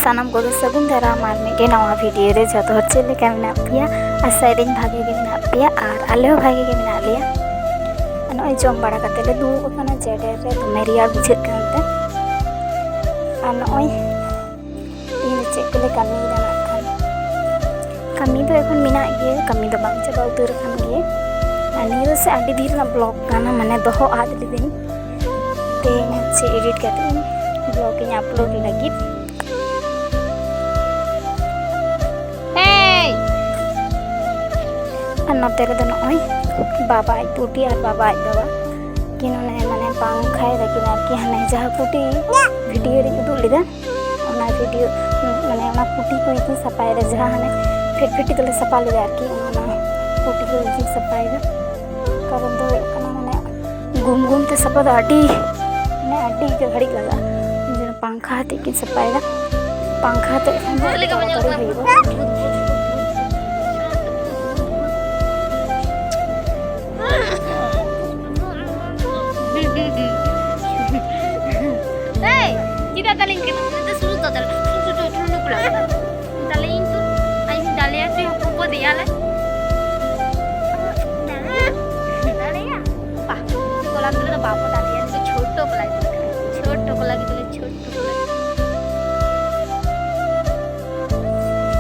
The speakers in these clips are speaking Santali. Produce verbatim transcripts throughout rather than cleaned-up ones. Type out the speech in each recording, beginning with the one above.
ᱥᱟᱱᱟᱢ ᱠᱚᱜᱮ ᱥᱟᱹᱜᱩᱱ ᱫᱟᱨᱟᱢ ᱟᱨ ᱢᱤᱫᱴᱮᱱ ᱱᱟᱣᱟ ᱵᱷᱤᱰᱤᱭᱳ ᱨᱮ᱾ ᱡᱚᱛᱚ ᱦᱚᱲ ᱪᱮᱫ ᱞᱮᱠᱟ ᱢᱮᱱᱟᱜ ᱯᱮᱭᱟ? ᱟᱥᱟᱭᱮᱫᱟᱹᱧ ᱵᱷᱟᱜᱮ ᱜᱮ ᱢᱮᱱᱟᱜ ᱯᱮᱭᱟ ᱟᱨ ᱟᱞᱮ ᱦᱚᱸ ᱵᱷᱟᱜᱮ ᱜᱮ ᱢᱮᱱᱟᱜ ᱞᱮᱭᱟ᱾ ᱟᱨ ᱱᱚᱜᱼᱚᱭ ᱡᱚᱢ ᱵᱟᱲᱟ ᱠᱟᱛᱮ ᱞᱮ ᱫᱩᱲᱩᱵ ᱟᱠᱟᱱᱟ ᱡᱮᱰᱮᱨ ᱨᱮ, ᱫᱚᱢᱮ ᱨᱮᱭᱟᱲ ᱵᱩᱡᱷᱟᱹᱜ ᱠᱟᱱᱛᱮ᱾ ᱟᱨ ᱱᱚᱜᱼᱚᱭ ᱛᱮᱦᱮᱧ ᱫᱚ ᱪᱮᱫ ᱠᱚᱞᱮ ᱠᱟᱹᱢᱤᱭᱮᱫᱟ ᱱᱟᱜ ᱠᱷᱟᱱ? ᱠᱟᱹᱢᱤ ᱫᱚ ᱮᱠᱷᱚᱱ ᱢᱮᱱᱟᱜ ᱜᱮᱭᱟ, ᱠᱟᱹᱢᱤ ᱫᱚ ᱵᱟᱝ ᱪᱟᱵᱟ ᱩᱛᱟᱹᱨ ᱟᱠᱟᱱ ᱜᱮᱭᱟ᱾ ᱟᱨ ᱱᱤᱭᱟᱹ ᱫᱚ ᱥᱮ ᱟᱹᱰᱤ ᱫᱤᱱ ᱨᱮᱱᱟᱜ ᱵᱞᱚᱜ ᱠᱟᱱᱟ, ᱢᱟᱱᱮ ᱫᱚᱦᱚ ᱟᱫ ᱞᱤᱫᱟᱹᱧ᱾ ᱛᱮᱦᱮᱧ ᱦᱚᱪᱪᱷᱮ ᱮᱰᱤᱴ ᱠᱟᱛᱮ ᱤᱧ ᱵᱞᱚᱜ ᱤᱧ ᱟᱯᱞᱳᱰ ᱞᱟᱹᱜᱤᱫ᱾ ᱟᱨ ᱱᱚᱛᱮ ᱨᱮᱫᱚ ᱱᱚᱜᱼᱚᱭ ᱵᱟᱵᱟ ᱟᱡ ᱵᱩᱰᱤ ᱟᱨ ᱵᱟᱵᱟ ᱟᱡ ᱵᱟᱵᱟ ᱠᱤᱱ ᱚᱱᱮ ᱢᱟᱱᱮ ᱯᱟᱝᱠᱷᱟᱭ ᱫᱟᱠᱤᱱ ᱟᱨᱠᱤ, ᱦᱟᱱᱮ ᱡᱟᱦᱟᱸ ᱠᱩᱴᱤ ᱵᱷᱤᱰᱤᱭᱳ ᱨᱤᱧ ᱩᱫᱩᱜ ᱞᱮᱫᱟ, ᱚᱱᱟ ᱵᱷᱤᱰᱤᱭᱳ ᱢᱟᱱᱮ ᱚᱱᱟ ᱠᱩᱴᱤ ᱠᱚ ᱤᱧ ᱥᱟᱯᱷᱟᱭᱮᱫᱟ, ᱡᱟᱦᱟᱸ ᱦᱟᱱᱮ ᱯᱷᱤᱴ ᱯᱷᱤᱴᱤ ᱛᱮᱞᱮ ᱥᱟᱯᱷᱟ ᱞᱮᱫᱟ ᱟᱨᱠᱤ, ᱚᱱᱟ ᱠᱩᱴᱤ ᱠᱚ ᱤᱧ ᱥᱟᱯᱷᱟᱭᱮᱫᱟ᱾ ᱠᱟᱨᱚᱱ ᱫᱚ ᱦᱩᱭᱩᱜ ᱠᱟᱱᱟ ᱢᱟᱱᱮ ᱜᱩᱢ ᱜᱩᱢ ᱛᱮ ᱥᱟᱯᱷᱟ ᱫᱚ ᱟᱹᱰᱤ ᱢᱟᱱᱮ ᱟᱹᱰᱤ ᱜᱮ ᱜᱷᱟᱹᱲᱤᱡ ᱞᱟᱜᱟᱜᱼᱟ᱾ ᱡᱮᱱᱚ ᱯᱟᱝᱠᱷᱟ ᱟᱛᱮᱫ ᱠᱤᱱ ᱥᱟᱯᱷᱟᱭᱮᱫᱟ, ᱯᱟᱝᱠᱷᱟ ᱟᱛᱮᱫ ᱠᱷᱟᱱ ᱫᱚ ᱟᱹᱰᱤ ᱛᱟᱲᱟᱛᱟᱲᱤ ᱦᱩᱭᱩᱜᱼᱟ᱾ ᱮᱭ, ᱪᱮᱫᱟᱜ ᱫᱟᱞᱮᱧ ᱠᱟᱱᱟ? ᱩᱱᱤ ᱫᱚ ᱥᱩᱫᱷᱩ ᱫᱟᱫᱟᱞ, ᱥᱩᱫᱷᱩ ᱥᱩᱫᱷᱩ ᱱᱩᱠᱩ ᱞᱟᱜᱟᱜ᱾ ᱫᱟᱞᱮᱧ ᱛᱚ, ᱟᱡ ᱫᱟᱞᱮᱭᱟ ᱛᱚ, ᱦᱚᱯᱚᱱ ᱠᱚ ᱫᱮᱭᱟᱞᱮ᱾ ᱫᱟᱞᱮᱭᱟ? ᱵᱟᱦ, ᱠᱚᱞᱟ ᱜᱤᱫᱽᱨᱟᱹ ᱫᱚ ᱵᱟᱵᱚ ᱫᱟᱞᱮᱭᱟ, ᱩᱱᱤ ᱫᱚ ᱪᱷᱳᱴᱳ ᱠᱚᱞᱟ ᱜᱤᱫᱽᱨᱟᱹ ᱠᱟᱱᱟᱭ᱾ ᱪᱷᱳᱴᱳ ᱠᱚᱞᱟ ᱜᱤᱫᱽᱨᱟᱹ, ᱪᱷᱳᱴᱳ ᱠᱚᱞᱟ ᱜᱤᱫᱽᱨᱟᱹ᱾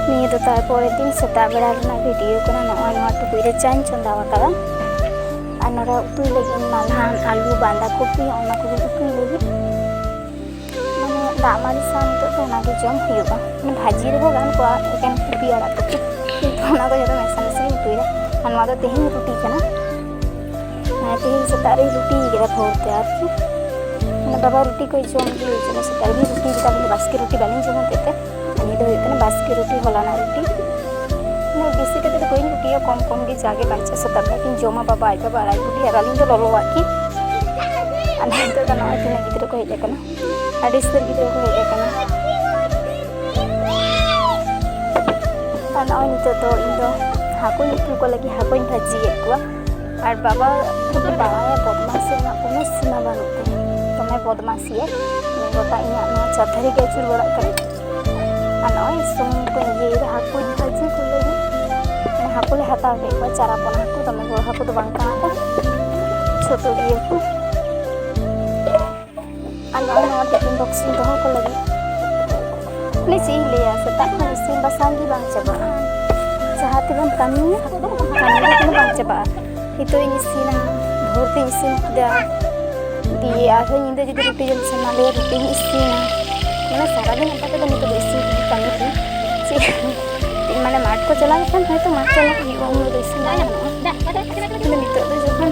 ᱱᱤᱭᱟᱹ ᱫᱚ ᱛᱟᱨᱯᱚᱨᱮᱨ ᱫᱤᱱ ᱥᱮᱛᱟᱜ ᱵᱮᱲᱟ ᱨᱮᱱᱟᱜ ᱵᱷᱤᱰᱤᱭᱳ ᱠᱟᱱᱟ᱾ ᱱᱚᱜᱼᱚᱭ ᱱᱚᱣᱟ ᱴᱩᱠᱩᱡ ᱨᱮ ᱪᱟᱧ ᱪᱚᱸᱫᱟ ᱟᱠᱟᱫᱟ᱾ ᱟᱨ ᱱᱚᱰᱮ ᱩᱛᱩᱭ ᱞᱟᱹᱜᱤᱫ ᱢᱟᱞᱦᱟᱱ, ᱟᱹᱞᱩ, ᱵᱟᱸᱫᱷᱟ ᱠᱚᱯᱤ, ᱚᱱᱟ ᱠᱚᱜᱮ ᱩᱛᱩᱭ ᱞᱟᱹᱜᱤᱫ᱾ ᱢᱟᱱᱮ ᱫᱟᱜ ᱢᱟᱹᱰᱤ ᱥᱟᱶ ᱱᱤᱛᱚᱜ ᱫᱚ ᱚᱱᱟᱜᱮ ᱡᱚᱢ ᱦᱩᱭᱩᱜᱼᱟ᱾ ᱢᱟᱱᱮ ᱵᱷᱟᱹᱡᱤ ᱨᱮᱦᱚᱸ ᱜᱟᱱ ᱠᱚᱜᱼᱟ, ᱮᱠᱮᱱ ᱠᱚᱯᱤ ᱟᱲᱟᱜ ᱠᱚᱯᱤ, ᱠᱤᱱᱛᱩ ᱚᱱᱟ ᱫᱚ ᱡᱚᱛᱚ ᱢᱮᱥᱟᱢᱤᱥᱤᱧ ᱩᱛᱩᱭᱟ᱾ ᱟᱨ ᱱᱚᱣᱟ ᱫᱚ ᱛᱮᱦᱮᱧ ᱨᱩᱴᱤ ᱠᱟᱱᱟ᱾ ᱢᱟᱱᱮ ᱛᱮᱦᱮᱧ ᱥᱮᱛᱟᱜ ᱨᱮᱧ ᱨᱩᱴᱤ ᱠᱮᱫᱟ ᱵᱷᱳᱨ ᱛᱮ ᱟᱨᱠᱤ᱾ ᱢᱟᱱᱮ ᱵᱟᱵᱟ ᱨᱩᱴᱤ ᱠᱚᱭ ᱡᱚᱢ ᱜᱮ ᱦᱩᱭᱩᱜ ᱠᱟᱱᱟ᱾ ᱥᱮᱛᱟᱜ ᱨᱮᱜᱮ ᱨᱩᱴᱤ ᱠᱮᱫᱟ, ᱟᱹᱞᱤᱧ ᱫᱚ ᱵᱟᱥᱠᱮ ᱨᱩᱴᱤ ᱵᱟᱹᱞᱤᱧ ᱡᱚᱢᱟ ᱦᱚᱛᱮᱡ ᱛᱮ᱾ ᱟᱨ ᱱᱤᱭᱟᱹ ᱫᱚ ᱦᱩᱭᱩᱜ ᱠᱟᱱᱟ ᱵᱟᱥᱠᱮ ᱨᱩᱴᱤ, ᱦᱚᱞᱟᱱᱟᱜ ᱨᱩᱴᱤ᱾ ᱢᱟᱱᱮ ᱵᱮᱥᱤ ᱠᱟᱛᱮ ᱫᱚ ᱵᱟᱹᱧ ᱨᱩᱴᱤᱭᱟ, ᱠᱚᱢ ᱠᱚᱢ ᱜᱮ, ᱡᱟᱜᱮ ᱵᱟᱧᱪᱟᱜ ᱥᱮᱛᱟᱜ ᱵᱮᱲᱟ ᱠᱤᱱ ᱡᱚᱢᱟ ᱵᱟᱵᱟ ᱟᱡ ᱵᱟᱵᱟ ᱟᱨ ᱟᱡ ᱵᱩᱰᱷᱤ, ᱟᱨ ᱟᱹᱞᱤᱧ ᱫᱚ ᱞᱚᱞᱚᱣᱟᱜ ᱜᱮ᱾ ᱟᱨ ᱱᱤᱛᱚᱜ ᱫᱚ ᱱᱚᱜᱼᱚᱭ ᱛᱤᱱᱟᱹᱜ ᱜᱤᱫᱽᱨᱟᱹ ᱠᱚ ᱦᱮᱡ ᱟᱠᱟᱱᱟ, ᱟᱹᱰᱤ ᱩᱥᱛᱟᱹᱨ ᱜᱤᱫᱽᱨᱟᱹ ᱠᱚ ᱦᱮᱡ ᱟᱠᱟᱱᱟ᱾ ᱟᱨ ᱱᱚᱜᱼᱚᱭ ᱱᱤᱛᱚᱜ ᱫᱚ ᱤᱧ ᱫᱚ ᱦᱟᱹᱠᱩᱧ ᱩᱛᱩ ᱠᱚ ᱞᱟᱹᱜᱤᱫ, ᱦᱟᱹᱠᱩᱧ ᱵᱷᱟᱹᱡᱤᱭᱮᱫ ᱠᱚᱣᱟ᱾ ᱟᱨ ᱵᱟᱵᱟ ᱫᱚ ᱵᱟᱲᱟᱭᱟ ᱵᱚᱫᱢᱟᱥᱤ ᱨᱮᱱᱟᱜ ᱠᱳᱱᱳ ᱥᱤᱢᱟ ᱵᱟᱹᱱᱩᱜ ᱛᱟᱭᱟ, ᱫᱚᱢᱮ ᱵᱚᱫᱢᱟᱥᱤᱭᱟ᱾ ᱜᱚᱴᱟ ᱤᱧᱟᱹᱜ ᱱᱚᱣᱟ ᱪᱟᱨ ᱫᱷᱟᱨᱮ ᱜᱮ ᱟᱹᱪᱩᱨ ᱵᱟᱲᱟᱜ ᱠᱟᱱᱟ᱾ ᱱᱚᱜᱼᱚᱭ ᱥᱩᱱᱩᱢ ᱠᱚᱧ ᱤᱭᱟᱹᱭᱮᱫᱟ ᱦᱟᱹᱠᱩ ᱵᱷᱟᱹᱡᱤ ᱠᱚ ᱞᱟᱹᱜᱤᱫ᱾ ᱢᱟᱱᱮ ᱦᱟᱹᱠᱩ ᱞᱮ ᱦᱟᱛᱟᱣ ᱠᱮᱫ ᱠᱚᱣᱟ, ᱪᱟᱨᱟ ᱯᱚᱱᱟ ᱦᱟᱹᱠᱩ, ᱫᱚᱢᱮ ᱵᱚᱲᱚ ᱦᱟᱹᱠᱩ ᱫᱚ ᱵᱟᱝ ᱠᱟᱱᱟ ᱠᱚ, ᱪᱷᱳᱴᱳ ᱜᱮᱭᱟ ᱠᱚ᱾ ᱟᱨ ᱱᱚᱜᱼᱚᱭ ᱱᱚᱣᱟ ᱴᱤᱯᱷᱤᱱ ᱵᱚᱠᱥ ᱤᱧ ᱫᱚᱦᱚ ᱠᱚ ᱞᱟᱹᱜᱤᱫ᱾ ᱢᱟᱱᱮ ᱪᱮᱫ ᱤᱧ ᱞᱟᱹᱭᱟ, ᱥᱮᱛᱟᱜ ᱠᱷᱚᱱ ᱤᱥᱤᱱ ᱵᱟᱥᱟᱝ ᱜᱮ ᱵᱟᱝ ᱪᱟᱵᱟᱜᱼᱟ᱾ ᱡᱟᱦᱟᱸ ᱛᱤᱱᱟᱹᱜ ᱮᱢ ᱠᱟᱹᱢᱤᱭᱟ, ᱠᱟᱹᱢᱤ ᱫᱚ ᱠᱳᱱᱳ ᱵᱟᱝ ᱪᱟᱵᱟᱜᱼᱟ᱾ ᱱᱤᱛᱚᱜ ᱤᱧ ᱤᱥᱤᱱᱟ, ᱵᱷᱳᱨ ᱛᱮᱧ ᱤᱥᱤᱱ ᱠᱮᱫᱟ, ᱫᱤᱭᱮ ᱟᱨᱦᱚᱸ ᱧᱤᱫᱟᱹ ᱡᱩᱫᱤ ᱨᱩᱴᱤ ᱡᱚᱢ ᱥᱟᱱᱟ ᱞᱮᱭᱟ, ᱨᱩᱴᱤᱧ ᱤᱥᱤᱱᱟ᱾ ᱢᱟᱱᱮ ᱥᱟᱨᱟᱫᱤᱱ ᱚᱱᱠᱟ ᱛᱮᱫᱚ ᱱᱤᱛᱚᱜ ᱫᱚ ᱤᱥᱤᱱ ᱠᱚᱜᱮ ᱠᱟᱹᱢᱤ ᱛᱤᱧ᱾ ᱪᱮᱫ ᱢᱟᱱᱮ ᱢᱟᱴᱷ ᱠᱚ ᱪᱟᱞᱟᱣ ᱞᱮᱠᱷᱟᱱ ᱦᱚᱭᱛᱳ ᱢᱟᱴᱷ ᱪᱟᱞᱟᱜ ᱦᱩᱭᱩᱜᱼᱟ, ᱩᱱᱟᱹᱜ ᱫᱚ ᱤᱥᱤᱱ ᱵᱟᱝ ᱜᱟᱱᱚᱜᱼᱟ᱾ ᱢᱟᱱᱮ ᱱᱤᱛᱚᱜ ᱫᱚ ᱡᱚᱠᱷᱚᱱ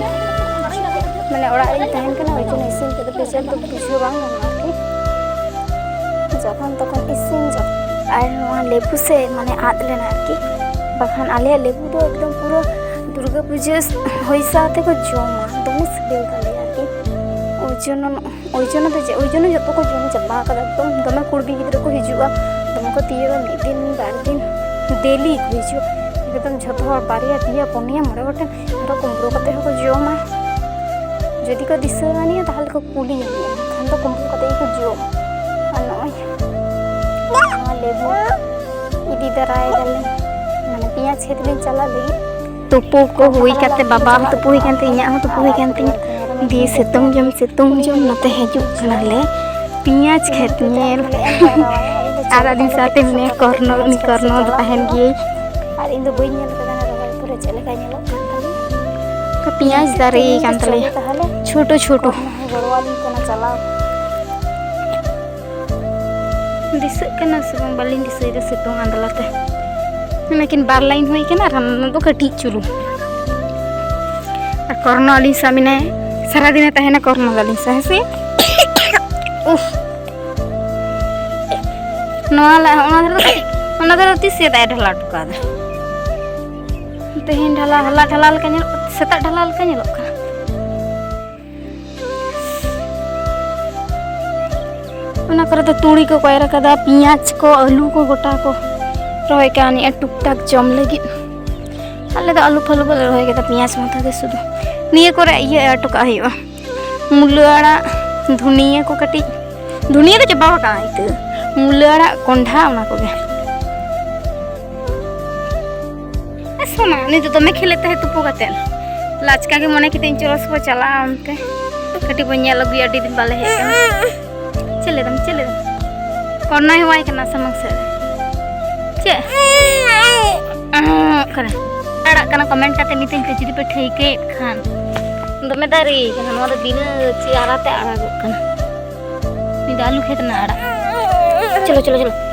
ᱢᱟᱱᱮ ᱚᱲᱟᱜ ᱨᱤᱧ ᱛᱟᱦᱮᱱ ᱠᱟᱱᱟ, ᱳᱭ ᱡᱚᱱᱱᱚ ᱤᱥᱤᱱ ᱠᱚᱫᱚ ᱯᱨᱮᱥᱟᱨ ᱫᱚ ᱵᱩᱡᱷᱟᱹᱣ ᱵᱟᱝ ᱜᱟᱱᱚᱜᱼᱟ ᱟᱨᱠᱤ᱾ ᱡᱚᱠᱷᱚᱱ ᱛᱚᱠᱷᱚᱱ ᱤᱥᱤᱱ ᱡᱚᱢ᱾ ᱟᱨ ᱱᱚᱣᱟ ᱞᱮᱵᱩ ᱥᱮ ᱢᱟᱱᱮ ᱟᱫ ᱞᱮᱱᱟ ᱟᱨᱠᱤ, ᱵᱟᱠᱷᱟᱱ ᱟᱞᱮᱭᱟᱜ ᱞᱮᱵᱩ ᱫᱚ ᱮᱠᱫᱚᱢ ᱯᱩᱨᱟᱹ ᱫᱩᱨᱜᱟᱹ ᱯᱩᱡᱟᱹ ᱦᱩᱭ ᱥᱟᱶᱛᱮ ᱠᱚ ᱡᱚᱢᱟ, ᱫᱚᱢᱮ ᱥᱤᱵᱤᱞ ᱛᱟᱞᱮᱭᱟ ᱟᱨᱠᱤ᱾ ᱳᱭ ᱡᱚᱱᱱᱚ ᱳᱭ ᱡᱚᱱᱱᱚ ᱫᱚ ᱪᱮᱫ, ᱳᱭ ᱡᱚᱱᱱᱚ ᱡᱚᱛᱚ ᱠᱚ ᱡᱚᱢ ᱪᱟᱵᱟ ᱟᱠᱟᱫᱟ ᱮᱠᱫᱚᱢ᱾ ᱫᱚᱢᱮ ᱠᱩᱲᱵᱤ ᱜᱤᱫᱽᱨᱟᱹ ᱠᱚ ᱦᱤᱡᱩᱜᱼᱟ, ᱫᱚᱢᱮ ᱠᱚ ᱛᱤᱭᱳᱜᱟ, ᱢᱤᱫ ᱫᱤᱱ ᱵᱟᱨ ᱫᱤᱱ ᱰᱮᱞᱤ ᱠᱚ ᱦᱤᱡᱩᱜᱼᱟ᱾ ᱮᱠᱫᱚᱢ ᱡᱷᱚᱛᱚ ᱦᱚᱲ ᱵᱟᱨᱭᱟ ᱯᱮᱭᱟ ᱯᱩᱱᱭᱟ ᱢᱚᱬᱮ ᱜᱚᱴᱮᱱ ᱟᱨᱚ ᱠᱩᱢᱵᱽᱲᱩ ᱠᱟᱛᱮ ᱦᱚᱸᱠᱚ ᱡᱚᱢᱟ᱾ ᱡᱩᱫᱤ ᱠᱚ ᱫᱤᱥᱟᱹ ᱟᱹᱱᱤᱡᱼᱟ ᱛᱟᱦᱚᱞᱮ ᱠᱚ ᱠᱩᱞᱤᱭᱟᱹᱧᱟ, ᱮᱱᱠᱷᱟᱱ ᱫᱚ ᱠᱩᱢᱵᱽᱲᱩ ᱠᱟᱛᱮ ᱜᱮᱠᱚ ᱡᱚᱢᱟ᱾ ᱟᱨ ᱱᱚᱜᱼᱚᱭ ᱱᱚᱣᱟ ᱞᱮᱵᱩ ᱤᱫᱤ ᱛᱟᱨᱟᱭ ᱫᱟᱞᱮ, ᱢᱟᱱᱮ ᱯᱮᱸᱭᱟᱡᱽ ᱠᱷᱮᱛ ᱞᱤᱧ ᱪᱟᱞᱟᱜ ᱞᱟᱹᱜᱤᱫ᱾ ᱛᱩᱯᱩ ᱠᱚ ᱦᱩᱭ ᱠᱟᱛᱮ, ᱵᱟᱵᱟ ᱦᱚᱸ ᱛᱩᱯᱩ ᱦᱩᱭ ᱠᱟᱱ ᱛᱤᱧ, ᱤᱧᱟᱹᱜ ᱦᱚᱸ ᱛᱩᱯᱩ ᱦᱩᱭ ᱠᱟᱱ ᱛᱤᱧ᱾ ᱫᱤᱭᱮ ᱥᱤᱛᱩᱝ ᱡᱚᱢ, ᱥᱤᱛᱩᱝ ᱡᱚᱢ ᱱᱚᱛᱮ ᱦᱤᱡᱩᱜ ᱠᱟᱱᱟᱞᱮ ᱯᱮᱸᱭᱟᱡᱽ ᱠᱷᱮᱛ ᱧᱮᱞ᱾ ᱟᱨ ᱟᱹᱞᱤᱧ ᱥᱟᱶᱛᱮ ᱢᱮᱱᱟᱭᱟ ᱠᱚᱨᱱᱚ, ᱩᱱᱤ ᱠᱚᱨᱱᱚ ᱫᱚ ᱛᱟᱦᱮᱱ ᱜᱮᱭᱟᱭ᱾ ᱟᱨ ᱤᱧ ᱫᱚ ᱵᱟᱹᱧ ᱧᱮᱞ ᱠᱟᱫᱟ ᱨᱚᱦᱚᱭ ᱯᱚᱨᱮ ᱪᱮᱫ ᱞᱮᱠᱟ ᱧᱮᱞᱚᱜ ᱠᱟᱱ ᱛᱟᱞᱮᱭᱟ᱾ ᱯᱮᱸᱭᱟᱡᱽ ᱫᱟᱨᱮ ᱠᱟᱱ ᱛᱟᱞᱮᱭᱟ, ᱪᱷᱳᱴᱳ ᱪᱷᱳᱴᱳ᱾ ᱠᱚᱨᱱᱚ ᱦᱚᱸ ᱜᱚᱲᱚᱣᱟᱞᱤᱧ ᱠᱟᱱᱟ ᱪᱟᱞᱟᱣ᱾ ᱫᱤᱥᱟᱹᱜ ᱠᱟᱱᱟ ᱥᱮ ᱵᱟᱝ, ᱵᱟᱹᱞᱤᱧ ᱫᱤᱥᱟᱹᱭᱮᱫᱟ ᱥᱤᱛᱩᱝ ᱟᱸᱫᱽᱞᱟ ᱛᱮ᱾ ᱞᱮᱠᱤᱱ ᱵᱟᱨ ᱞᱟᱭᱤᱱ ᱦᱩᱭ ᱠᱟᱱᱟ ᱟᱨ ᱦᱟᱱᱟ ᱫᱚ ᱠᱟᱹᱴᱤᱡ ᱪᱩᱞᱩᱝ᱾ ᱟᱨ ᱠᱚᱨᱱᱚ ᱟᱹᱞᱤᱧ ᱥᱟᱶ ᱢᱮᱱᱟᱭᱟ, ᱥᱟᱨᱟᱫᱤᱱᱮ ᱛᱟᱦᱮᱱᱟ ᱠᱚᱨᱱᱚ ᱫᱚ ᱟᱹᱞᱤᱧ ᱥᱟᱶ, ᱦᱮᱸ ᱥᱮ? ᱩᱦ᱾ ᱱᱚᱣᱟ ᱞᱟ-, ᱚᱱᱟ ᱫᱷᱟᱨᱮ ᱫᱚ, ᱚᱱᱟ ᱫᱷᱟᱨᱮ ᱫᱚ ᱛᱤᱥ ᱥᱮᱫᱟᱭ ᱰᱷᱟᱞᱟ ᱦᱚᱴᱚ ᱠᱟᱫᱟ? ᱛᱮᱦᱮᱧ ᱰᱷᱟᱞᱟ, ᱦᱚᱞᱟ ᱰᱷᱟᱞᱟ ᱞᱮᱠᱟ ᱧᱮᱞᱚᱜ, ᱥᱮᱛᱟᱜ ᱰᱷᱟᱞᱟ ᱞᱮᱠᱟ ᱧᱮᱞᱚᱜ ᱠᱟᱱᱟ᱾ ᱚᱱᱟ ᱠᱚᱨᱮ ᱫᱚ ᱛᱩᱲᱤ ᱠᱚᱠᱚ ᱮᱨ ᱟᱠᱟᱫᱟ, ᱯᱮᱸᱭᱟᱡᱽ ᱠᱚ, ᱟᱹᱞᱩ ᱠᱚ ᱜᱚᱴᱟ ᱠᱚ ᱨᱚᱦᱚᱭ ᱠᱟᱣᱱᱤᱡᱼᱟ ᱴᱩᱠ ᱴᱟᱠ ᱡᱚᱢ ᱞᱟᱹᱜᱤᱫ᱾ ᱟᱞᱮ ᱫᱚ ᱟᱹᱞᱩ ᱯᱷᱟᱹᱞᱩ ᱵᱟᱞᱮ ᱨᱚᱦᱚᱭ ᱠᱟᱫᱟ, ᱯᱮᱸᱭᱟᱡᱽ ᱢᱚᱛᱚ ᱜᱮ ᱥᱩᱫᱷᱩ᱾ ᱱᱤᱭᱟᱹ ᱠᱚᱨᱮ ᱤᱭᱟᱹ ᱮᱨ ᱦᱚᱴᱚ ᱠᱟᱜ ᱦᱩᱭᱩᱜᱼᱟ, ᱢᱩᱞᱟᱹ ᱟᱲᱟᱜ, ᱫᱷᱩᱱᱤᱭᱟᱹ ᱠᱚ ᱠᱟᱹᱴᱤᱡ, ᱫᱷᱩᱱᱤᱭᱟᱹ ᱫᱚ ᱪᱟᱵᱟ ᱟᱠᱟᱱᱟ ᱤᱛᱟᱹ, ᱢᱩᱞᱟᱹ ᱟᱲᱟᱜ, ᱠᱚᱸᱰᱷᱟ, ᱚᱱᱟ ᱠᱚᱜᱮ᱾ ᱮ ᱥᱳᱱᱟ, ᱩᱱᱤ ᱫᱚ ᱫᱚᱢᱮ ᱠᱷᱮᱞᱮᱫ ᱛᱟᱦᱮᱸᱫ ᱛᱩᱯᱩ ᱠᱟᱛᱮᱫ᱾ ᱞᱟᱪᱠᱟ ᱜᱮ ᱢᱚᱱᱮ ᱠᱤᱫᱟᱹᱧ, ᱪᱚᱞᱚ ᱥᱮ ᱵᱚ ᱪᱟᱞᱟᱜᱼᱟ ᱚᱱᱛᱮ, ᱠᱟᱹᱴᱤᱡ ᱵᱚᱱ ᱧᱮᱞ ᱟᱹᱜᱩᱭᱟ, ᱟᱹᱰᱤ ᱫᱤᱱ ᱵᱟᱞᱮ ᱦᱮᱡ ᱟᱠᱟᱱᱟ᱾ ᱪᱮᱫ ᱞᱟᱹᱭᱫᱟᱢ, ᱪᱮᱫ ᱞᱟᱹᱭᱫᱟᱢ? ᱠᱚᱨᱱᱚᱭ ᱦᱚᱦᱚᱣᱟᱭ ᱠᱟᱱᱟ ᱥᱟᱢᱟᱝ ᱥᱮᱫ ᱨᱮ᱾ ᱪᱮᱫ? ᱚᱠᱟᱨᱮ? ᱟᱲᱟᱜ ᱠᱟᱱᱟ, ᱠᱚᱢᱮᱱᱴ ᱠᱟᱛᱮ ᱢᱤᱛᱟᱹᱧ ᱯᱮ ᱡᱩᱫᱤ ᱯᱮ ᱴᱷᱟᱹᱭᱠᱟᱹᱭᱮᱫ ᱠᱷᱟᱱ᱾ ᱫᱚᱢᱮ ᱫᱟᱨᱮ ᱠᱟᱱᱟ, ᱱᱚᱣᱟ ᱫᱚ ᱵᱤᱱᱟᱹ ᱪᱮᱫ ᱟᱨᱟᱛᱮ ᱟᱲᱟᱜᱚᱜ ᱠᱟᱱᱟ᱾ ᱱᱤᱭᱟᱹ ᱫᱚ ᱟᱹᱞᱩ ᱠᱷᱮᱛ ᱨᱮᱱᱟᱜ ᱟᱲᱟᱜ᱾ ᱪᱚᱞᱚ, ᱪᱚᱞᱚ, ᱪᱚᱞᱚ᱾